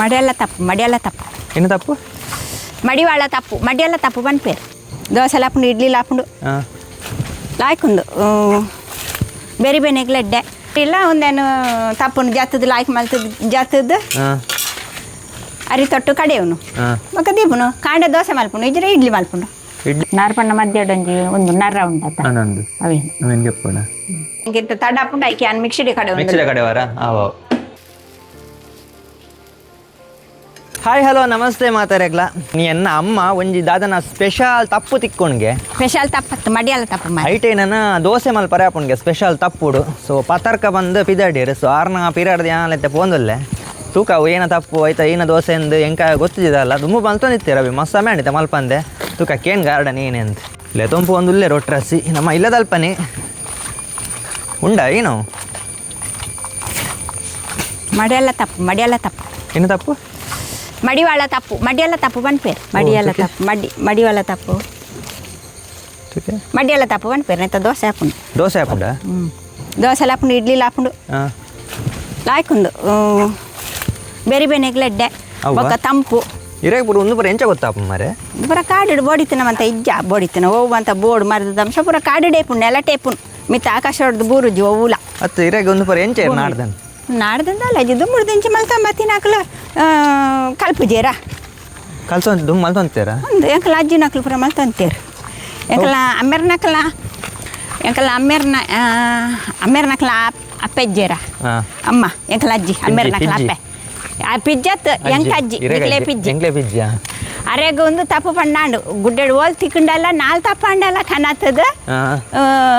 ಮಡಿಯಲ್ಲ ತಪ್ಪು, ಮಡಿಯಲ್ಲ ತಪ್ಪು. ಏನು ತಪ್ಪು? ಮಡಿವಾಳ ತಪ್ಪು, ಮಡಿಯಲ್ಲ ತಪ್ಪು ಪನ್ಪೇರು. ದೋಸೆ ಲಾಪುಂಡು, ಇಡ್ಲಿ ಲಾಪುಂಡು. ಲಾಯ್ಕುಂಡು ಬೇರೆ ಬೇನೆಗ್ಲ ಎಡ್ಡೆ ಇಲ್ಲ. ಒಂದೇನು ತಪ್ಪುನು ಜಾತದ ಲಾಯ್ಕ್ ಮಲ್ತದ ಜಾತದ. ಅರಿ ತೊಟ್ಟು ಕಡೆಯವನು. ಬೊಕ್ಕ ದೀಪುನು ಕಾಂಡೆ ದೋಸೆ ಮಲ್ಪುಂಡು, ಇಜ್ರೆ ಇಡ್ಲಿ ಮಲ್ಪುಂಡು. ಇಡ್ಲಿ. ನಾರ್ಪಣ್ಣ ಮಧ್ಯಾಹ್ನ ಒಂದು ನರ್ರ ಉಂಡತ್ತ. ಆನಂದ್. ಅವೇನು? ಅವೇನು చెಪ್ಪಣ. ಇಂತ ತಡ ಹಾಪುಂಡು, ಐಕೆ ಅನ್ ಮಿಕ್ಸಿಡಿ ಕಡೆ. ಮಿಕ್ಸಿದ ಕಡೆವರ. ಆವ. ಹಾಯ್, ಹಲೋ, ನಮಸ್ತೆ ಮಾತಾರೆಗ್ಲ. ನೀ ಎನ್ನ ಅಮ್ಮ ಒಂಜಿ ದಾದನ ಸ್ಪೆಷಲ್ ತಪ್ಪು ತಿಕ್ಕೊಂಡ್ಗೆ. ಸ್ಪೆಷಲ್ ತಪ್ಪತ್ತು, ಮಡಿಯಲ್ಲ ತಪ್ಪು ಮಾರಿ. ಐಟ್ ಏನನ ದೋಸೆ ಮಲ್ಪರೆ ಆಪುಣ್ಗೆ ಸ್ಪೆಷಲ್ ತಪ್ಪುಡು. ಸೊ ಪತರ್ಕ ಬಂದು ಪಿದಾಡಿರು. ಸೊ ಆರ್ನ ಪಿರಾಡ್ದು ಯಾನಲೆತ್ತೆ ಪೋಂದುಲ್ಲೆ. ತೂಕ ಅವು ಏನ ತಪ್ಪು ಆಯ್ತಾ, ಏನ ದೋಸೆ ಎಂದು ಎಂಕ ಗೊತ್ತಿದ್ದಲ್ಲ. ದುಮ್ಮು ಮಲ್ತೊಂದಿತ್ತೆ ರವಿ ಮಸ್ತ್ ಸಮಯ ಅಂಡಿತ ಮಲ್ಪಂದೆ. ತೂಕ ಕೇನ್ ಗಾರ್ಡನ್ ಏನೆ ಅಂತ ಇಲ್ಲ ತೊಂಪು ಒಂದು ರೊಟ್ರಸಿ ನಮ್ಮ ಇಲ್ಲದಲ್ಪನೆ ಉಂಡ ಏನು. ಮಡಿಯಲ್ಲ ತಪ್ಪು, ಮಡಿಯಲ್ಲ ತಪ್ಪು. ಏನು ತಪ್ಪು? ಮಡಿವಾಳ ತಪ್ಪು, ಮಡಿಯಲ್ಲ ತಪ್ಪು ಪನ್ಪೇರು. ಮಡಿಯಲ್ಲ ಓಕೆ. ತಪ್ಪು, ಮಡಿ ಮಡಿವಾಳ ತಪ್ಪು. ತೂಕೆ. ಮಡಿಯಲ್ಲ ತಪ್ಪು ಪನ್ಪೇರು. ನೆತ್ತ ದೋಸೆ ಹಾಪುಂಡು. ದೋಸೆ ಹಾಪುಂಡ? ದೋಸೆ ಲಾಪುಂಡು, ಇಡ್ಲಿ ಲಾಪುಂಡು. ಲಾಯ್ಕುಂಡು ಬೇರೆ ಬೇನೆಗ್ಲ ಎಡ್ಡೆ. ಅವ್ವ? ಬೊಕ್ಕ ತಂಪು. ಇರಾಗ ಪೂರ ಒಂದು ಪೂರ ಎಂಚ ಗೊತ್ತಾಪ ಮಾರೆ? ಪೂರ ಕಾಡಿಡು ಬೋಡಿತಿನ ಮಂತ ಇಜ್ಜ ಬೋಡಿತಿನ ಓವು ಅಂತ ಬೋರ್ಡ್ ಮರದ ಅಂಶ ಪೂರ ಕಾಡಿಡೇಪುಂಡು, ನೆಲ ಟೇಪುಂಡು, ಮಿತ್ತ ಆಕಾಶ ಹೊಡ್ದು ಬೂರುಜಿ ಓವುಲ. ಅತ್ತು, ಇರಾಗ ಒಂದು ಪೂರ ಎಂಚ ನಾಡ್ದನ್? ನಾಡ್ದಂದಲ್ಲ, ಇದು ಮುಡ್ದಿಂಚಿ ಮಲ್ತ ಮತ್ತಿನಾಕ್ಲು ಕಲ್ಪುಜೇರ. ಕಲ್ಸೊಂತ ದುಮ್ ಮಲ್ತೊಂತೀರ? ಒಂದು ಎಂಕಲ ಅಜ್ಜಿನಕ್ಲು ಪೂರ ಮಲ್ತೊಂತೀರು. ಎಂಕಲ ಅಮ್ಮೆರ್ನಕ್ಲ, ಎಂಕಲ ಅಮ್ಮೆರ್ನ ಅಮ್ಮೆರ್ನಕ್ಲ ಅಪ್ಪೆಜ್ಜೇರ. ಅಮ್ಮ, ಎಂಕಲ ಅಜ್ಜಿ ಅಮ್ಮೆರ್ನಕ್ಲ. ಪಿಜ್ಜಿ. ಅಪ್ಪೆ ಆ ಪಿಜ್ಜತ್ ಎಂಕ ಅಜ್ಜಿ ನಿಕ್ಲೆ ಪಿಜ್ಜಿ. ಎಂಕ್ಲೆ ಪಿಜ್ಜಿ. ಅರೆಗ್ ಒಂದು ತಪ್ಪು ಪಂಡಾಂಡು ಗುಡ್ಡೆಡ್ ಓಲ್ ತಿಕ್ಕಂಡಲ್ಲ, ನಾಲ್ ತಪ್ಪಂಡಲ್ಲ ಕನತ್ತದ.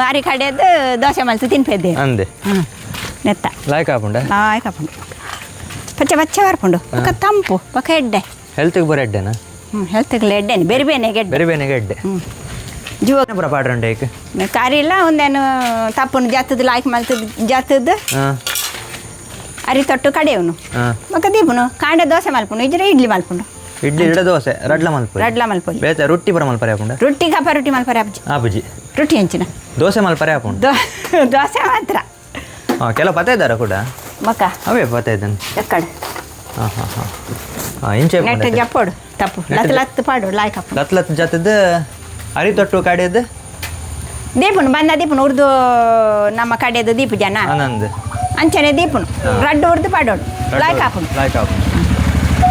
ಅರಿ ಕಡೆದು ದೋಸೆ ಮಲ್ತು ತಿನ್ಪೆದ್ದೆ. ಅಂದೆ. ನೆತ್ತ. ಲಾಯ್ಕ್ ಆಪುಂಡ? ಲಾಯ್ಕ್ ಆಪುಂಡು, ಪಚ್ಚ ಪಚ್ಚ ಬರ್ಪುಂಡು. ಬೊಕ ತಂಪು, ಬೊಕ ಎಡ್ಡೆ. ಹೆಲ್ತ್ಗೆ ಪೂರ ಎಡ್ಡೆನಾ? ಹ್ಞೂ, ಹೆಲ್ತ್ಗ್ಲ ಎಡ್ಡೆನೆ, ಬೇರೆ ಬೇನೆ ಎಡ್ಡೆ. ಬೇರೆ ಬೇನೆ ಎಡ್ಡೆ. ಹ್ಞೂ, ಜೀವ. ಪೂರ ಪಾಡ್ರಂಡ ಏಕ್? ಕಾರಿಲ್ಲ. ಒಂದೇನು ತಪ್ಪುನು ಜಾತದ ಲಾಯ್ಕ್ ಮಲ್ತದ ಜಾತದ. ಅರಿ ತೊಟ್ಟು ಕಡೆಯವನು. ಬೊಕ ದೀಪುನು ಕಾಂಡೆ ದೋಸೆ ಮಲ್ಪುಂಡು, ಇಜ್ರೆ ಇಡ್ಲಿ ಮಲ್ಪುಂಡು. ಇಡ್ಲಿ ಇಡ ದೋಸೆ ರಡ್ಲ ಮಲ್ಪು. ರಡ್ಲ ಮಲ್ಪೊಲಿ. ಬೇತೆ ರೊಟ್ಟಿ ಪೂರ ಮಲ್ಪರೆ ಆಪುಂಡ? ರೊಟ್ಟಿ ಕಪ ರೊಟ್ಟಿ ಮಲ್ಪರೆ ಅಬ್ಜಿ. ಆಪುಜಿ? ರೊಟ್ಟಿ ಹಂಚಿನ. ದೋಸೆ ಮಲ್ಪರೆ ಆಪುಂಡು. ದೋಸೆ ಮಾತ್ರ. ಕೆಲವು ಪತ್ತೆ ಇದ್ದಾರ ಕೂಡ. ಬೊಕ ಅವೇ ಪತ್ತೆ ಇದ್ದಾನೆ. ಎಕ್ಕಡೆ. ಹಾಂ ಹಾಂ ಹಾಂ ಹಾಂ ಇಂಚೆ. ನೆಟ್ ಜಪ್ಪೋಡು ತಪ್ಪು. ನೆಟ್ ಲತ್ ಲತ್ ಪಾಡು, ಲಾಯ್ಕ್ ಆಪುಂಡು. ಲತ್ ಲತ್ ಜಾತದ ಅರಿ ತೊಟ್ಟು ಕಾಡಿದ್ದು. ದೀಪುನು ಬಂದ ದೀಪುನು ಉರ್ದು, ನಮ್ಮ ಕಡೆದು ದೀಪು ಜನ. ಆನಂದ್. ಅಂಚನೆ ದೀಪುನು ರಡ್ಡು ಉರ್ದು ಪಾಡೋಡು, ಲಾಯ್ಕ್ ಆಪುಂಡು. ಲಾಯ್ಕ್ ಆಪುಂಡು.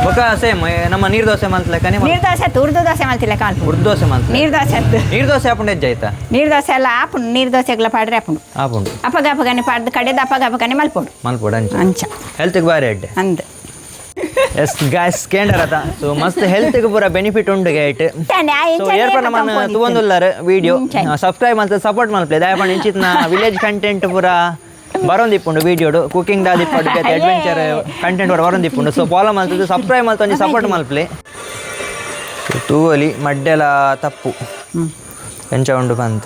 ಬೊಕ ಸೇಮ್ ನಮ್ಮ ನೀರು ದೋಸೆ ಮಲ್ತಲೆಕ್ಕನೆ. ನೀರು ದೋಸೆ ಆತು, ಉರ್ದು ದೋಸೆ ಮಲ್ತಿಲ್ಲ ಕಾಲ್ಪು. ಉರ್ದು ದೋಸೆ ಮಲ್ತ. ನೀರು ದೋಸೆ ಆತು. ನೀರು ದೋಸೆ ಆಪುಂಡು ಹೆಜ್ಜೆ ಆಯ್ತಾ? ನೀರು ದೋಸೆ ಎಲ್ಲ ಆಪುಂಡು, ನೀರು ದೋಸೆಗೆಲ್ಲ ಪಾಡ್ರೆ ಆಪುಂಡು. ಆಪುಂಡು. ಅಪಗ ಅಪಗನೆ ಪಾಡ್ದು ಕಡೆದು ಅಪಗ ಅಪಗನೆ ಮಲ್ಪೋಡು. ಮಲ್ಪೊಡು ಅಂಚ. ಅಂಚ. ಹೆಲ್ತ್ಗೆ ಬಾರಿ ಎಡ್ಡೆ. ಅಂದ್. ಎಸ್ ಗಾಯ್ಸ್, ಕೇಂದ್ರ ಸೊ ಮಸ್ತ್ ಹೆಲ್ತ್ಗೆ ಪೂರ ಬೆನಿಫಿಟ್ ಉಂಡು ಗೈಟ್. ಇಂಚನೆ, ಆ ಸೊ ಇಂಚನೆ ಏರ್ಪ ನಮ್ಮನ್ನ ತಂಪೊಂದಿತ್ತು. ತುವೊಂದುಲ್ಲಾರ ವಿಡಿಯೋ ಇಂಚನೆ. ಸಬ್ಸ್ಕ್ರೈಬ್ ಮಲ್ತ ಸಪೋರ್ಟ್ ಮಲ್ಪಲೆ ದಯಪಂಡ. ಇಂಚಿತ್ನ ವಿಲೇಜ್ ಕಂಟೆಂಟ್ ಪೂರ ಬರೋಂದಿಪ್ಪುಂಡು ವಿಡಿಯೋಡು. ಕುಕಿಂಗ್ ದಾದಿಪ್ಪಡು, ಅಡ್ವೆಂಚರ್ ಕಂಟೆಂಟ್ ಪೂರ ಬರೋಂದಿಪ್ಪುಂಡು. ಸೊ ಫಾಲೋ ಮಲ್ತದ್ದು, ಸಬ್ಸ್ಕ್ರೈಬ್ ಮಲ್ತ ಒಂಜಿ ಸಪೋರ್ಟ್ ಮಲ್ಪಲೆ. ತೂವಲಿ ಮಡ್ಡೆಲ ತಪ್ಪು ಎಂಚ ಉಂಡು ಬಂತ.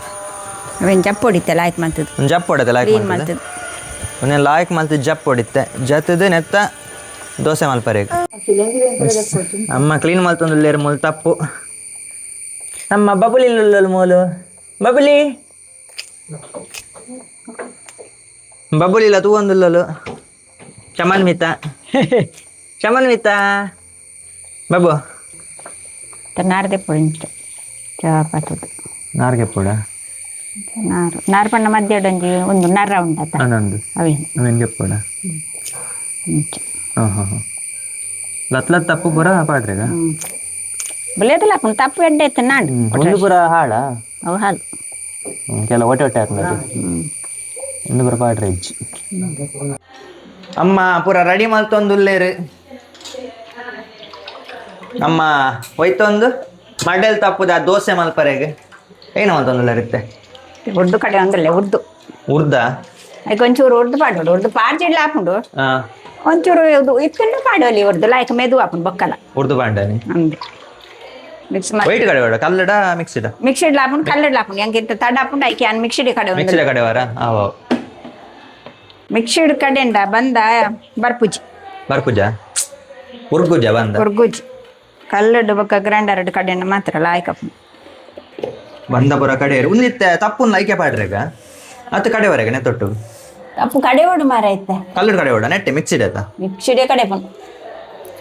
ಅವೇನು ಜಪ್ಪು ಹೊಡಿತಲ್ಲ, ಆಯ್ತು ಮಲ್ತದ್ದು. ಒಂದು ಜಪ್ ಹೊಡೆತೆ ಲಾಯ್ಕ್. ಕ್ಲೀನ್ ಮಲ್ತದ್ದು. ಮಲ್ತದ್ದು. ಒಂದೇ ಲಾಯ್ಕ್ ಮಲ್ತು ಜಪ್ ಹೊಡಿತ್ತೆ ಜತ್ತದ ನೆತ್ತ ದೋಸೆ ಮಲ್ಪರೆ. ಅಮ್ಮ ಕ್ಲೀನ್ ಮಲ್ತೊಂದುಲ್ಲೇರು ಮೂಲು ತಪ್ಪು. ನಮ್ಮ ಬಬುಲಿ ಲುಲ್ಲಲ್ ಮೂಲು. ಬಬುಲಿ ಬಬುಲಿಲ್ಲ ತೂವೊಂದುಲ್ಲಲು. ಚಮನ್ ಮಿತ್ತ, ಚಮನ್ ಮಿತ್ತ ಬಬು. ನಾರದೆ ಪೊಡಿ ಇಂಚ ಚಪಾತದ್ದು. ನಾರ್ಗೆ ಪುಡ. ನಾರು ನಾರು ಪಣ್ಣ ಮಧ್ಯಾಹ್ನ ಒಂಜಿ ಒಂದು ನರ್ರ ಉಂಡತ್ತ. ಆನಂದ್. ಅವೇನು? ಅವೇನು ಪುಡ. ಇಂಚ. ಹಾಂ ಹಾಂ ಹಾಂ ಲತ್ ಲತ್ ತಪ್ಪು ಪೂರ ಪಾಡ್ರೆಗ. ಹ್ಞೂ, ಬುಲೇದಲ್ಲ ಹಾಪುಂಡು ತಪ್ಪು, ಎಡ್ಡೆ ಇತ್ತು ನಾಡು. ಒಂದು ಪೂರ ಹಾಳಾ? ಅವು ಹಾಲು. ಕೆಲ ಹೊಟ್ಟೆ ಹೊಟ್ಟೆ ಹಾಕ್ತಾರೆ. ಒಂದು ಪೂರ ಪಾಡ್ರೆ ಇಜ್ಜಿ. ಅಮ್ಮ ಪೂರ ರೆಡಿ ಮಲ್ತೊಂದುಲ್ಲೇರು. ಅಮ್ಮ ಒಯ್ತೊಂದು ಮಡ್ಡೆಲ್ ತಪ್ಪುದ ದೋಸೆ ಮಲ್ಪರೆಗ್ ಏನು ಮಲ್ತೊಂದುಲ್ಲೇರಿತ್ತೆ? ಉರ್ದು ಕಡೆ ಒಂದಲ್ಲ ಉರ್ದು. ಉರ್ದ. ಅದಕ್ಕೆ ಒಂಚೂರು ಉರ್ದು ಪಾಡೋಡು. ಉರ್ದು ಪಾಡ್ಜಿಡ್ಲ ಹಾಪುಂಡು. ಒಂಚೂರು ಇದು ಇತ್ಕೊಂಡು ಪಾಡೋಲಿ ಉರ್ದು ಲಾಯ್ಕ್ ಮೆದು ಹಾಪುಂಡು ಬೊಕ್ಕಲ. ಉರ್ದು ಬಾಂಡನಿ. ಅಂದೆ ಮಿಕ್ಸ್ ಮಾಡಿ. ವೈಟ್ ಕಡೆ ಬೇಡ, ಕಲ್ಲಡ ಮಿಕ್ಸಿಡ? ಮಿಕ್ಸಿಡ್ ಹಾಪುಂಡು, ಕಲ್ಲಡ್ ಹಾಪುಂಡು. ಎಂಕಿಂತ ತಡ ಹಾಪುಂಡು, ಐಕೆ ಅನ್ ಮಿಕ್ಸಿಡ್ ಕಡೆ ಒಂದು. ಮಿಕ್ಸಿಡ ಕಡೆ ವಾರ ಆವ. ಮಿಕ್ಸಿಡ್ ಕಡೆಂಡ ಬಂದ ಬರ್ಪುಜಿ. ಬರ್ಪುಜ, ಉರ್ಗುಜ ಬಂದ. ಉರ್ಗುಜಿ. ಕಲ್ಲಡ್ ಬೊಕ್ಕ ಗ್ರೈಂಡರ್ ಕಡೆಂಡ ಮಾತ್ರ ಲಾಯ್ಕ್ ಹಾಪುಂಡು. ಬಂದ ಪೂರ ಕಡೆ ಉಂದಿತ್ತೆ ತಪ್ಪು ಐಕೆ ಪಾಡ್ರೆಗ ಅತ್ತು ಕಡೆವರೆಗೆ ನೆತ್ತೊಟ್ಟು. ತಪ್ಪು ಕಡೆ ಓಡು ಮಾರ ಐತೆ. ಕಲ್ಲಡ ಕಡೆ ಓಡ ನೆಟ್ಟೆ ಮಿಕ್ಸಿಡ್ ಆಯ್ತಾ? ಮಿಕ್ಸಿಡೆ ಕಡೆ ಪುಂಡು.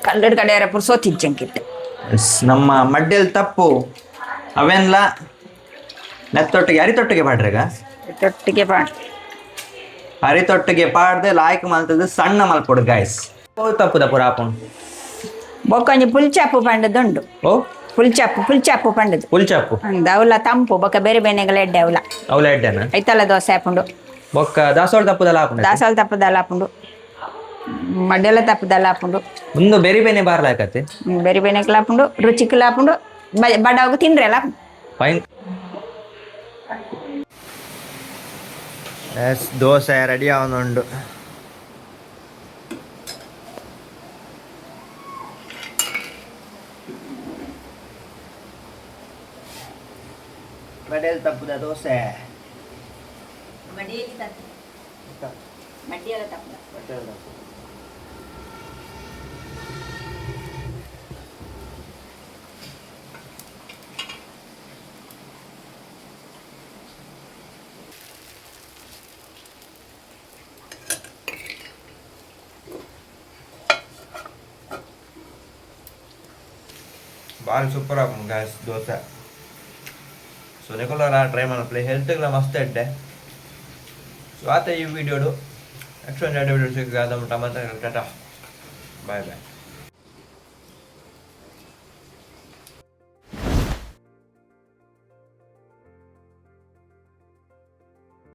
ಕಲ್ಲಡ್ ಕಡೆಯರ ಪುರ್ಸೋತಿಜ್ಜಂಕಿತ್ತು. ನಮ್ಮ ಮಡ್ಡೆಲ್ ತಪ್ಪು ಅವೆನ್ಲ ನೆತ್ತೊಟ್ಟಿಗೆ ಅರಿತೊಟ್ಟಿಗೆ ಪಾಡ್ರೆಗ? ತೊಟ್ಟಿಗೆ ಪಾಡ್. ಅರಿತೊಟ್ಟಿಗೆ ಪಾಡ್ದೆ ಲಾಯ್ಕ್ ಮಲ್ತದ್ದು ಸಣ್ಣ ಮಲ್ಪೊಡು ಗಾಯ್ಸ್. ತಪ್ಪುದ ಪೂರ ಆಪುಂಡು. ಬೊಕ್ಕೊಂಜಿ ಪುಲ್ಚಾಪು ಪಂಡದುಂಡು. ಓ. ಪುಲ್ಚಾಪು, ಪುಲ್ಚಾಪು ಪಂಡದು. ಪುಲ್ಚಾಪು. ಅಂದ್, ಅವಲ ತಂಪು ಬೊಕ್ಕ ಬೇರೆ ಬೇನೆಗಳ ಎಡ್ಡೆ ಅವಲ. ಅವಲ ಎಡ್ಡೆನ? ಐತಲ ದೋಸೆ ಆಪುಂಡು. ಬೊಕ್ಕ ದಾಸೋಳ ತಪ್ಪುದಲ್ಲ ಆಪುಂಡು? ದಾಸಾಳ ತಪ್ಪದಲ್ಲ ಆಪುಂಡು, ಮಡ್ಡೆಲ ತಪ್ಪದಲ್ಲ ಆಪುಂಡು. ಒಂದು ಬೇರೆ ಬೇನೆ ಬಾರ್ಲಾಕತ್ತೆ. ಬೇರೆ ಬೇನೆಗ್ಲ ಆಪುಂಡು, ರುಚಿಕ್ಲ ಆಪುಂಡು, ಬಡವಗು ತಿಂಡ್ರೆಲ್ಲ ಆಪುಂಡು. ಫೈನ್. ಎಸ್, ದೋಸೆ ರೆಡಿ ಆವನುಂಡು. ಮಡೇಲ್ ತಪ್ಪುದ ದೋಸೆ. ಮಡ್ಡಿಯಲ್ಲ ತಪ್ಪುದ. ಭಾಳ ಸೂಪರ್ ಆಪುಂಡು ಗಾಯ್ಸ್ ದೋಸೆ. ಸೊ ನಿಕುಲಾರ ಟ್ರೈ ಮಲ್ಪಲೆ, ಹೆಲ್ತ್ಗ್ಲ ಮಸ್ತ್ ಎಡ್ಡೆ. ಸೊ ಆತ ಈ ವಿಡಿಯೋಡು. ನೆಕ್ಸ್ಟ್ ಒಂದು ಎರಡು ವಿಡಿಯೋ ಸಿಕ್ಕ. Tata, bye boy.